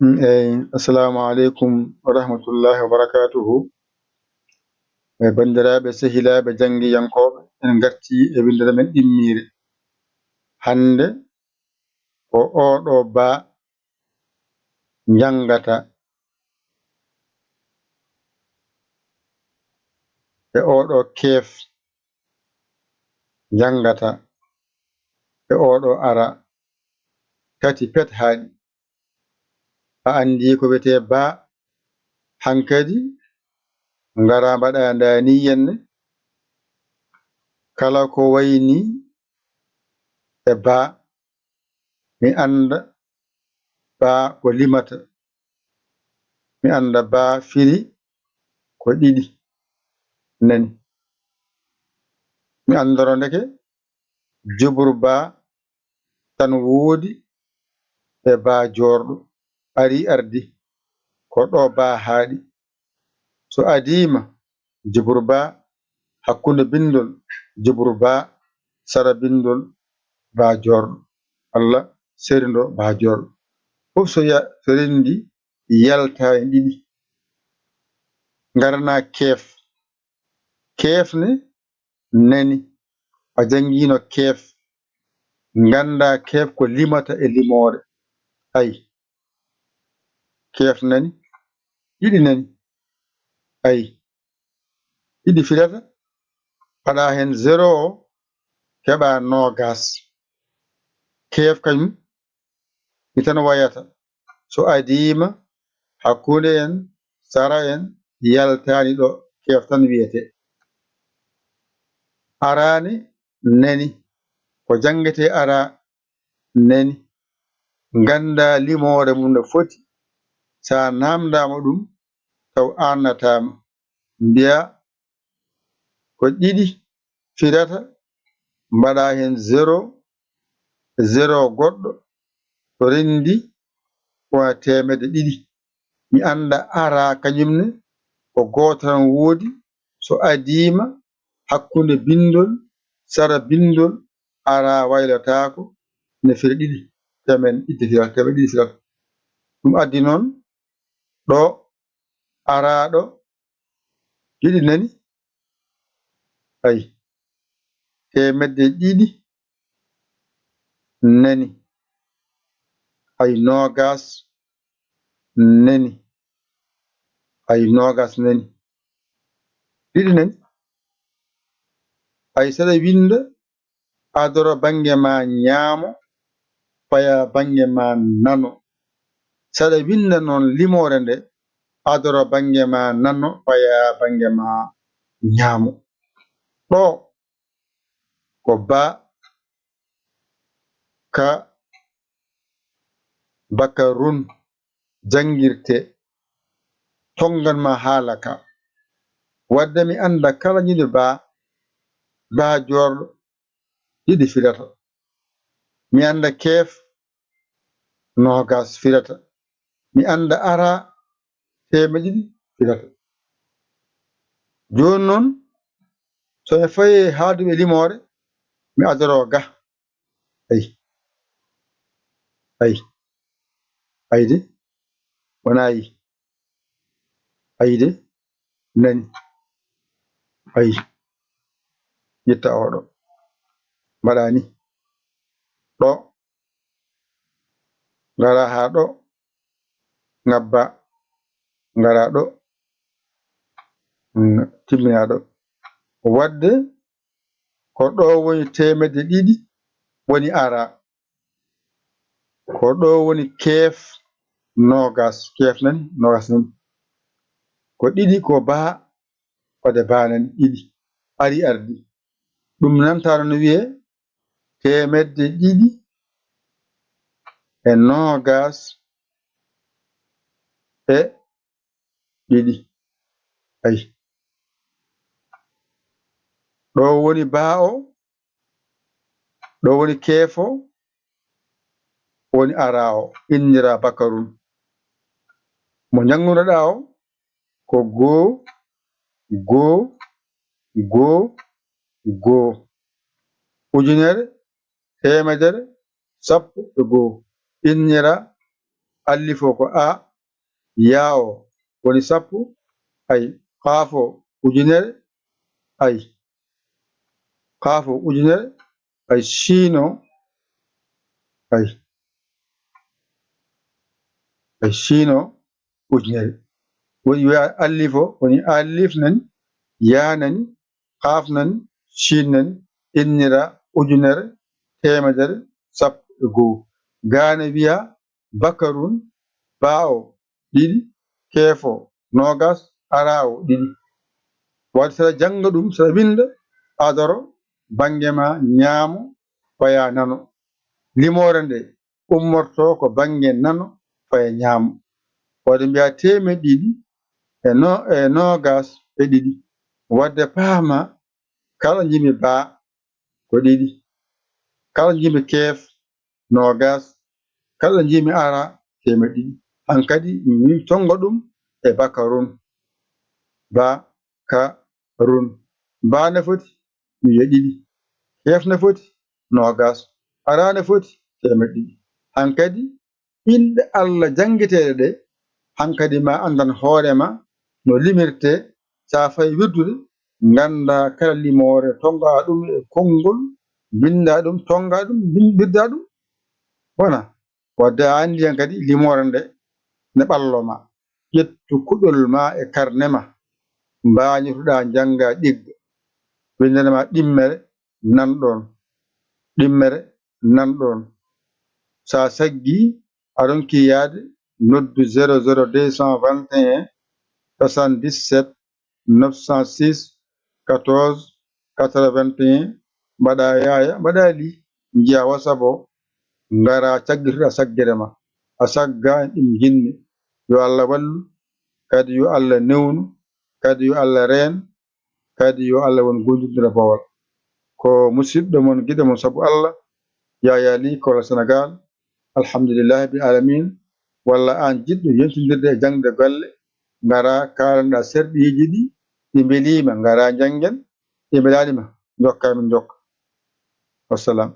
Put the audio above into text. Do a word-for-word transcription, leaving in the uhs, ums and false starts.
Eyi, assalamu aleykum wa rahmatullahi wa barakatuhu. E banndiraaɓe, sehilaaɓe, janngiyankooɓe, en ngartii e winndere men ɗimmiire. Hannde ko ooɗo baa njanngata, e ooɗo keef njanngata, e ooɗo ara, tati pet haaɗi. A anndi ko wiyetee baa? Hankadi, ngara mbaɗa ndaa nii yenne. Kala ko wayni e baa, mi annda baa ko limata. Mi annda baa firi ko ɗiɗi. Nani? Mi anndoro ndeke jubur baa tan woodi e baa joorɗo. Ari ardi, ko ɗo baa haaɗi. So adiima jubur baa, hakkunde binndol jubur baa, sara binndol baa joorɗo, walla serindo baa joorɗo. Fof so ya-, so renndi, yalta e ɗiɗi. Ngarana keef. Keef ne nani. A janngiino keef. Ngannda keef ko limata e limoore. Ay. Keef nani. Ɗiɗi nani. Ay. Ɗiɗi firata. Mbaɗa heen zéro o, keɓa noogas. Keef kañum ni tan wayata. So adiima hakkunde en, sara en, yaltaani ɗo, keef tan wiyetee. Araani nani, ko janngetee ara nani. Ngannda limoore mum no foti, so a naamndaama ɗum, taw aannataama. Mbiya ko ɗiɗi firata, mbaɗa heen zéro, zéro goɗɗo, so renndi, ko wona teemedde ɗiɗi. Mi annda ara kañum ne, ko gooto tan woodi, so adiima hakkunde binndol, sara binndol, ara waylotaako, ne fira ɗiɗi, teemeɗɗe ɗiɗi firata, teemeɗɗe ɗiɗi firata. Ɗum addi noon, ɗo, araaɗo, ɗiɗi nani? Ay, teemedde ɗiɗi nani? Ay, noogas nani? Ay, noogas nani? Ɗiɗi nani? Ay, saɗa winnda, adoro bannge ma ñaamo, paya bannge ma nano. Saɗa winnda noon limoore nde, adoro bannge ma nano, paya bannge ma ñaamo. Ɗo ko ba, ka, bakarun janngirtee. Tonngan ma haala ka. Wadde mi annda kala ñiiɗo ba, ba joorɗo, ɗiɗi firata. Mi annda keef, noogas firata. Mi annda ara, teemedde ɗiɗi firata. Jooni noon, so mi fayii haalduɓe limoore, mi adoro ga. Ay. Ay. Ay de. Wona ay. Ay de. Nani. Ay. Ƴetta oɗo. Mbaɗa ni. Ɗo. Ngara haa ɗo. Ngabba. Ngara ɗo. Mm, timmina ɗo. Wadde ko ɗo woni teemedde ɗiɗi woni ara. Ko ɗo woni keef noogas. Keef nani? Noogas nani. Ko ɗiɗi ko baa, waɗde baa nani ɗiɗi. Ari ardi. Ɗum nantano no wiyee teemedde ɗiɗi e noogas e ɗiɗi. Ay. Ɗo woni baa o, ɗo woni keef o, woni ara o, innira bakarun. Mo njanngunoɗaa o ko goo, goo, goo, goo. Ujunere, teemedere, sappo e goo. Innira Allif o ko A, yaa o woni sappo, ay, qaaf o ujunere, ay, qaaf o ujunere, ay, shiin o, ay, ay, shiin o ujunere. Woni wiya allif o woni alif nani, yaa nani, qaaf nani, shiin nani, innira ujunere, teemedere, sappo e goo. Gaa ne wiya bakarun, baa o ɗiɗi, keef o noogas, araa o ɗiɗi. Waɗde saɗa jannga ɗum, saɗa winnda, a daro bannge ma ñaamo, faya nano. Limoore nde ummorto ko bannge nano, faya ñaamo. Waɗde mbiya teemeɗɗe ɗiɗi e no-, e noogas e ɗiɗi. Waɗde paama, kala njimi baa ko ɗiɗi, kala njimi keef noogas, kala njimi araa teemeɗɗe ɗiɗi. Hankadi mi tonnga ɗum e bakarun. Ba, ka, run. Baa ne foti mi wiya ɗiɗi. Keef ne foti noogas. Araa ne foti teemeɗɗe ɗiɗi. Hankadi inɗe Allah janngeteeɗe ɗe, hankadi ma anndan hoore ma no limirtee. Sa fayi wirdude, ngannda kala limoore, tonngaa ɗum e konngol, mbinndaa ɗum, tonngaa ɗum, mbin-, mbirdaa ɗum. Wona, waɗde a anndi hankadi limoore nde ne ɓallo ma. Ƴettu kuɗol ma e karne ma, mbaañotoɗaa njannga ɗigga. Winndana ma ɗimmere, nan ɗoon. Ɗimmere, nan ɗoon. Sa saggii, a ronkii yahde, noddu zéro zéro deux cent vingt et un soixante-dix-sept neuf cent six quatorze quatre-vingt-un, mbaɗa yaaya, mbaɗa lii, njiya WhatsApp o, ngara caggitoɗa saggere ma. A sagga, ɗum njiɗmi. Yo Allah wallu, kadi yo Allah newnu, kadi yo Allah reen, kadi yo Allah won goonɗinɗo bawal. Ko musidɗo mon, giɗo mon sabu Allah, Yaya Ly, Kolda, Senegal. Alhamdulillahi bil alamin. Walla aan jiɗɗo yontindirde e jaŋde golle, ngara kaalanɗa serɗiiji ɗi, ɗi mbeliima, ngara njanngen, ɗi mbelaani ma, njokka min njokka. Wassalam.